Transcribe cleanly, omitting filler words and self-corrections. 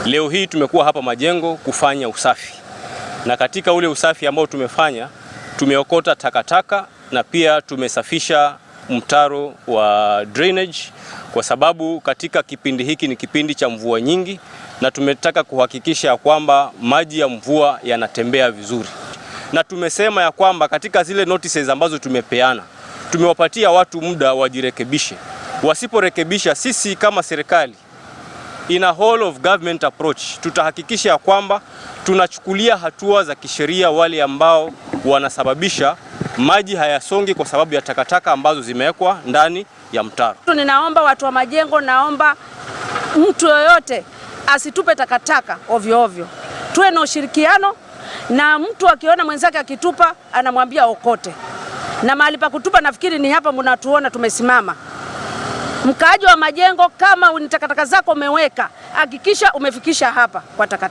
Leo hii tumekuwa hapa Majengo kufanya usafi, na katika ule usafi ambao tumefanya tumeokota takataka na pia tumesafisha mtaro wa drainage, kwa sababu katika kipindi hiki ni kipindi cha mvua nyingi, na tumetaka kuhakikisha kwamba maji ya mvua yanatembea vizuri, na tumesema ya kwamba katika zile notices ambazo tumepeana tumewapatia watu muda wajirekebishe. Wasiporekebisha, sisi kama serikali in a whole of government approach tutahakikisha ya kwamba tunachukulia hatua za kisheria wale ambao wanasababisha maji hayasongi kwa sababu ya takataka ambazo zimewekwa ndani ya mtaro. Ninaomba watu wa Majengo, naomba mtu yoyote asitupe takataka ovyo ovyo, tuwe na ushirikiano na mtu akiona mwenzake akitupa anamwambia okote, na mahali pa kutupa nafikiri ni hapa mnatuona tumesimama. Mkaaji wa Majengo, kama ni takataka zako umeweka, hakikisha umefikisha hapa kwa takataka.